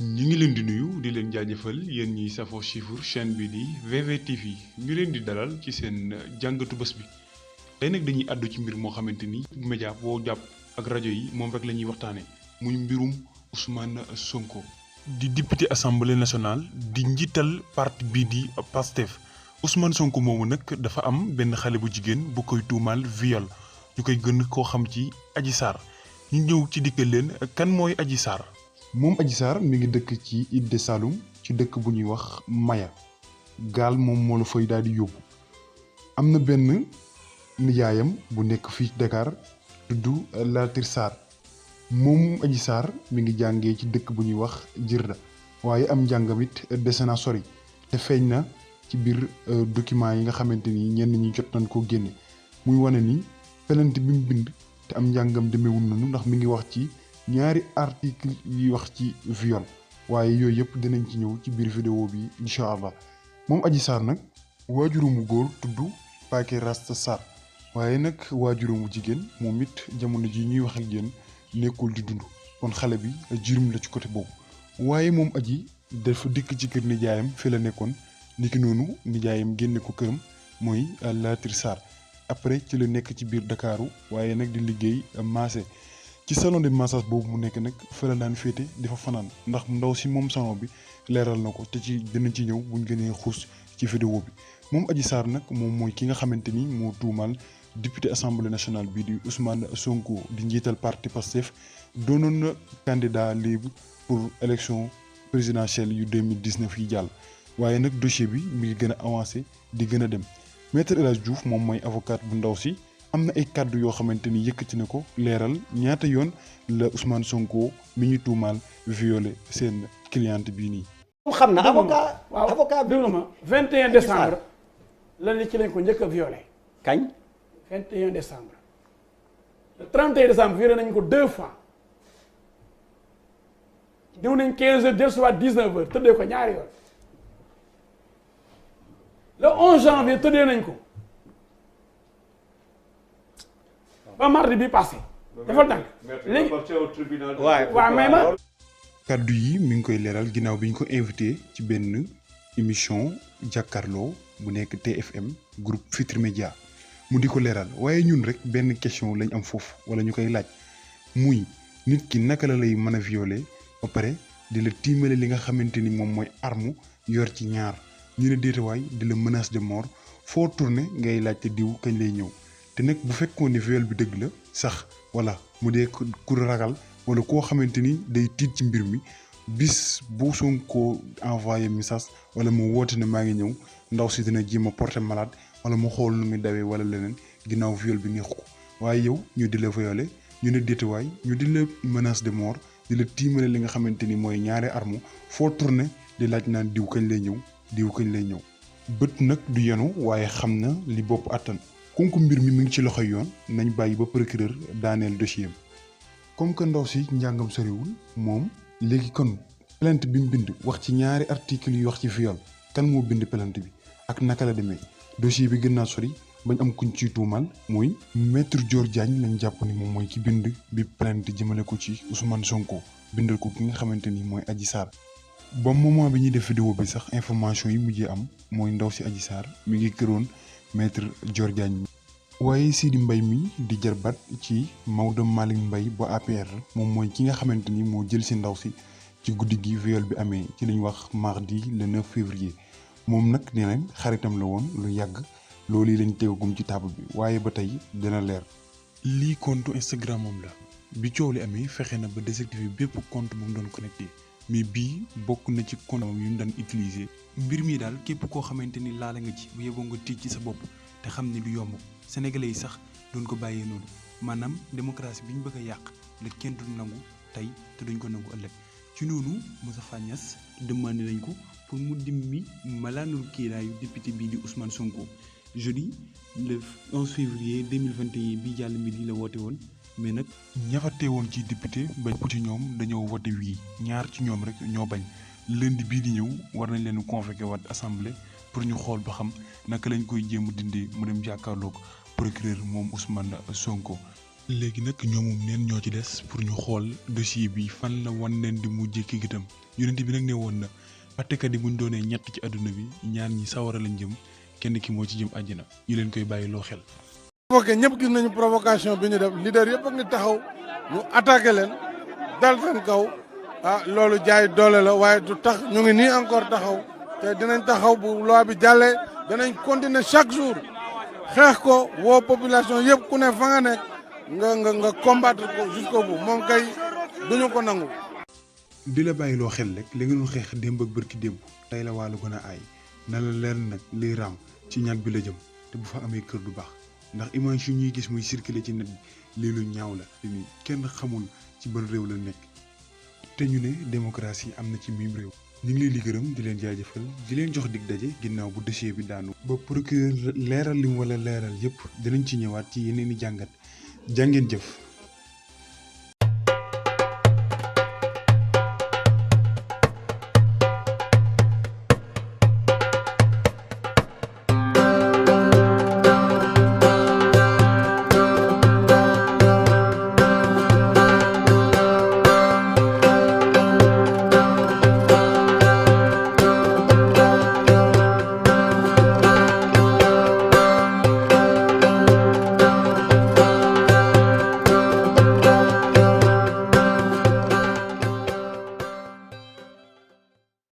ñi ngi leen di nuyu di leen jaajëfal yéen ñi safoo suivre chaîne bi di VVTV ñu leen di dalal ci seen jàngatu bés bi tey nag dañuy àddu ci mbir moo xamante ni média boo jàpp ak rajo yi moom rek la ñuy waxtaane muy mbirum Ousmane Sonko di député assemblée nationale di njiital parti bii di PASTEF Ousmane Sonko moomu nag dafa am benn xale bu jigéen bu koy tuumaal viol ñu koy gën koo xam ci Adji Sarr ñu ñëw ci dikkal leen kan mooy Adji Sarr. moom Adji Sarr mi ngi dëkk ci Île de Saloum ci dëkk bu ñuy wax Maya gaal moom moo la fay daal di yóbbu am na benn nijaayam bu nekk fii Dakar tudd Latir Sarr moom Adji Sarr mi ngi jàngee ci dëkk bu ñuy wax Jirda waaye am njàngam it dese naa sori te feeñ na ci biir document yi nga xamante ni ñenn ñi jot nañ koo génne muy wane ni plainte bi mu bind te am njàngam demeewul noonu ndax mi ngi wax ci ñaari article yi wax ci viol waaye yooyu yëpp dinañ ci ñëw ci biir vidéo bi incha allah moom Adji Sarr nag waajuróomu góor tudd Paké Rasta Sarr waaye nag waajuróomu jigéen moom it jamono ji ñuy wax ak yéen nekkul di dund kon xale bi jirim la ci côté boobu waaye moom Adji dafa dikk ci kër nijaayam fi la nekkoon niki noonu nijaayam génne ko këram mooy Latir Sarr après ci la nekk ci biir Dakaaru waaye nag di liggéey maase ci salon de massage boobu mu nekk nag fa la daan féete di fa fanaan ndax ndaw si moom salon bi leeral na ko te ci dinañ ci ñëw buñ gënee xuus ci vidéo bi moom Adji Sarr nag moom mooy ki nga xamante ni moo tuumaal député assemblée nationale bii di Ousmane Sonko di njiital parti Pastef doonoon na candidat libre pour élection présidentielle yu 2019 yi jàll waaye nag dossier bi mi ngi gën a avancé di gën a dem maître El Hadj Diouf moom mooy avocat bu ndaw si am na ay kàddu yoo xamante ni yëkkati na ko leeral ñaata yoon la Ousmane Sonko mi ñu tuumaal violé seen cliente bii nii. xam na avocat waaw avocat bi déglu ma 21 décembre la ni ci lañ ko njëkk a violé kañ 21 décembre le 31 décembre violé nañ ko 2 fois ñëw nañ 15 heures del soit 19 heures tëddee ko ñaari yoon le 11 janvier tëddee nañ ko ba mardi bi passé dafa dànk léegi waaw may ma kàddu yi mi ngi koy leeral ginnaaw bi ñu ko invité ci benn émission jàkkaarloo bu nekk TFM groupe Futurs Médias mu di ko leeral waaye ñun rek benn question lañ am foofu wala ñu koy laaj muy nit ki naka la lay mën a violer ba pare di la tiimale li nga xamante ni moom mooy arme yor ci ñaar ñu ne déetawaay di la menace de mort foo tourné ngay laajte diw kañ lay ñëw te nag bu fekkoon ne viol bi dëgg la sax wala mu dee ku ragal wala koo xamante ni day tiit ci mbir mi bis bu Sonko envoyé message wala mu woote ne maa ngi ñëw ndaw si dina jéem a porter malade wala mu xool nu muy dawee wala leneen ginnaaw viol bi neexu ko waaye yow ñu di la violé ñu ne déetawaay ñu di la menace de mort di la tiimale li nga xamante ni mooy ñaari arme foo tourné di laaj naan diw kañ lay ñëw diw kañ lay ñëw bët nag du yenu waaye xam na li bopp attan konku mbir mi ngi ci loxoy yoon nañ bàyyi ba procureur daaneel dossier am comme que ndaw si njàngam soriwul moom léegi kon plainte bi mu bind wax ci ñaari article yu wax ci viol kan moo bind plainte bi ak naka la demee dossier bi gën naa sori bañ am kuñ ciy tuumal muy maître Dior Diagne lañ jàpp ni moom mooy ki bind bi plainte jëmale ko ci Ousmane Sonko bindal ko ki nga xamante ni mooy Adji Sarr ba moment bi ñuy def vidéo bi sax information yi mujjee am mooy ndaw si Adji Sarr mi ngi këroon maître Dior Diagne waaye Sidi Mbaye mi di jarbat ci Maodo Malick Mbaye ba APR moom mooy ki nga xamante ni moo jël si ndaw si ci guddi gi viol bi amee ci lañ wax mardi le 9 février moom nag nee nañ xaritam la woon lu yàgg loolu yi lañ tegagum ci table bi waaye ba tey dina leer. lii compte Instagram moom la bi coow li amee fexe na ba désactiver bépp compte bu mu doon connecté mais bii bokk na ci compte yu mu daan utiliser. mbir mi daal képp koo xamante ni laala nga ci bu yeboo nga tiit ci sa bopp te xam ne du yomb sénégalais yi sax doon ko bàyyee noonu maanaam démocratie bi ñu bëgg a yàq la kenn du nangu tey te duñ ko nangu ëllëg ci noonu Moustapha Niasse demandé nañ ko pour mu dimmi malaanul kiiraayu député bii di Ousmane Sonko jeudi le 11 février 2021 bi jàll midi la woote woon mais nag ñafatee woon ci député bañ ko ci ñoom dañoo wote wii ñaar ci ñoom rek ñoo bañ lundi bii di ñëw war nañ leen convoqué waat assemblée pour ñu xool ba xam naka lañ koy jéem a dindee mu dem jàkkaarloog procureur moom Ousmane Sonko léegi nag ñoomum neen ñoo ci des pour ñu xool dossier bi fan la wan leen di mujjee ki gëtam yonent bi nag ne woon na attekat yi buñ doonee ñett ci àdduna bi ñaar ñi sawara lañ jëm kenn ki moo ci jëm àjjana ñu leen koy bàyyi loo xel. provoqué ñëpp gis nañu provocation bi ñu def leader yëpp a ngi taxaw ñu attaqué leen dal seen kaw loolu jaay doole la waaye du tax ñu ngi nii encore taxaw te dinañ taxaw bu loi bi jàllee danañ continuer chaque jour xeex ko woo population yëpp ku ne fa nga nekk nga combattre ko jusqu'au bout moom kay duñu ko nangu. di la bàyyi loo xel rek li ngeen xeex démb ak bërki démb tey la wàllu gën a aay na la leer nag liy raam ci ñag bi la jëm te bu fa amee kër du baax ndax image yu ñuy gis muy circuler ci net bi lii lu ñaaw la te ni kenn xamul ci ban réew la nekk te ñu ne démocratie am na ci miim réew. ñu ngi leen di gërëm di leen jaajëfal di leen jox dig daje ginnaaw bu dossier bi daanu. ba procureur leeral lim wala leeral yëpp dinañ ci ñëwaat ci yeneen i jàngat jàngeen jëf.